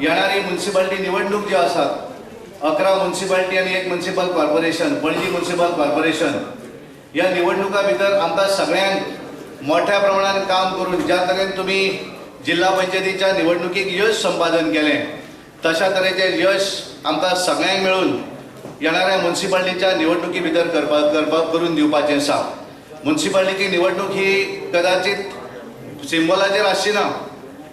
येणारी म्युन्सिपाल्टी निवडणूक जी आसा, 11 म्युन्सिपाल्टी आनी एक municipal corporation, Panaji municipal corporation, ह्या निवडणुका भितर आमकां सगळ्यांक मोठ्या प्रमाणात काम करून ज्या तरेन तुमी जिल्हा पंचायतीच्या निवडणुकीक यश संपादन केलें तशा तरेचें यश आमकां सगळ्यांक मेळून येणाऱ्या म्युन्सिपाल्टीच्या निवडणुकी भितर करपा करून दिवपाचें आसा. म्युन्सिपाल्टीची निवडणूक ही कदाचित सिंबॉलाचेर आसची ना,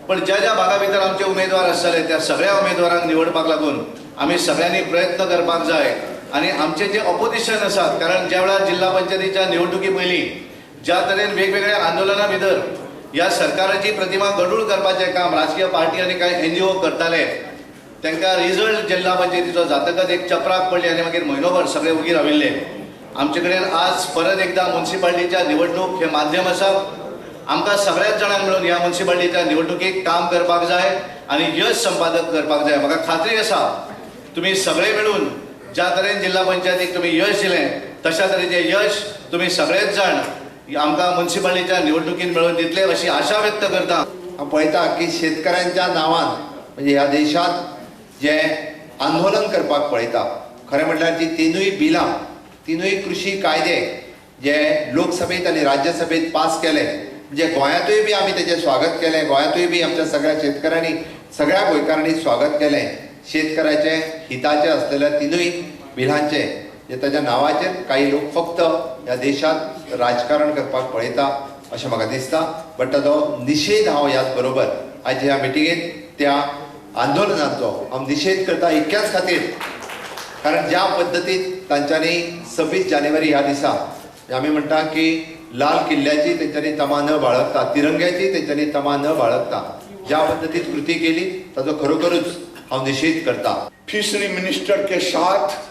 पण ज्या ज्या भागा भितर आमचे उमेदवार आसतले त्या सगळ्या उमेदवारांक निवडपाक लागून आमी सगळ्यांनी प्रयत्न करपाक जाय. आनी आमचे जे ऑपोजिशन आसात, कारण ज्या वेळार जिल्हा पंचायतीच्या निवडणुकी पयलीं ज्या तरेन वेगवेगळ्या आंदोलनां भितर ह्या सरकाराची प्रतिमा गडूळ करपाचें काम राजकीय पार्टी आनी कांय एनजीओ करताले, तांकां रिजल्ट जिल्हा पंचायतीचो जातकच एक चपराक पडली आनी मागीर म्हयनोभर सगळे उगी राविल्ले. आमचे कडेन आज परत एकदां म्युन्सिपाल्टीच्या निवडणूक हें माध्यम आसा. आमकां सगळ्याच जाणांक मेळून ह्या म्युन्सिपाल्टीच्या निवडणुकीक काम करपाक जाय आनी यश संपादक करपाक जाय. म्हाका खात्री आसा तुमी सगळे मेळून ज्या तरेन जिल्हा पंचायतीक तुमी यश दिलें तशा तरेचें यश तुमी सगळेच जाण आमकां म्युन्सिपाल्टीच्या निवडणुकीन मेळोवन दितले अशी आशा व्यक्त करता. हांव पळयता की शेतकऱ्यांच्या नांवान म्हणजे ह्या देशांत जे आंदोलन करपाक पळयता, खरें म्हटल्यार जी तिनूय बिलां, तिनूय कृशी कायदे जे लोकसभेत आनी राज्यसभेत पास केले, म्हणजे गोंयांतूय बी आमी तेजें स्वागत केलें, गोंयांतूय बी आमच्या सगळ्या शेतकऱ्यांनी, सगळ्या गोंयकारांनी स्वागत केलें. शेतकऱ्याचे हिताचे असलेल्या तिनूय बिलांचे जे ताच्या नांवाचेर काही लोक फक्त ह्या देशांत राजकारण करपाक पळयता अशें म्हाका दिसता. बट ताजो निशेध हांव ह्याच बरोबर आयज ह्या मिटिंगेंत त्या आंदोलनाचो हांव निशेध करता इतक्याच खातीर, कारण ज्या पद्दतीन तांच्यांनी 26 जानेवारी ह्या दिसा आमी म्हणटा की लाल किल्ल्याची तेंच्यांनी तमा न बाळगता, तिरंग्याची तेंच्यांनी तमा न बाळगता ज्या पद्दतीन कृती केली ताजो खरोखरूच हांव निशेध करता. फिशरी मिनिस्टर के साथ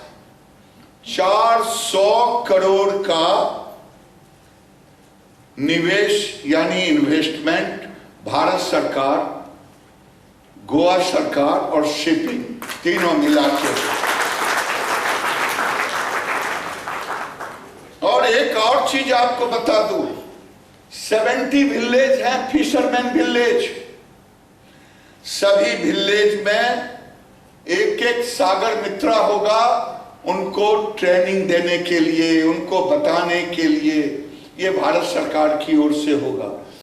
400 करोड़ का निवेश यानी इन्वेस्टमेंट भारत सरकार, गोवा सरकार और शिपिंग तीनों मिला के। और एक और चीज आपको बता दूं, 70 विलेज हैं फिशरमैन विलेज, सभी विलेज में एक एक सागर मित्रा होगा, उनको ट्रेनिंग देने के लिए, उनको बताने के लिए, ये भारत सरकार की ओर से होगा।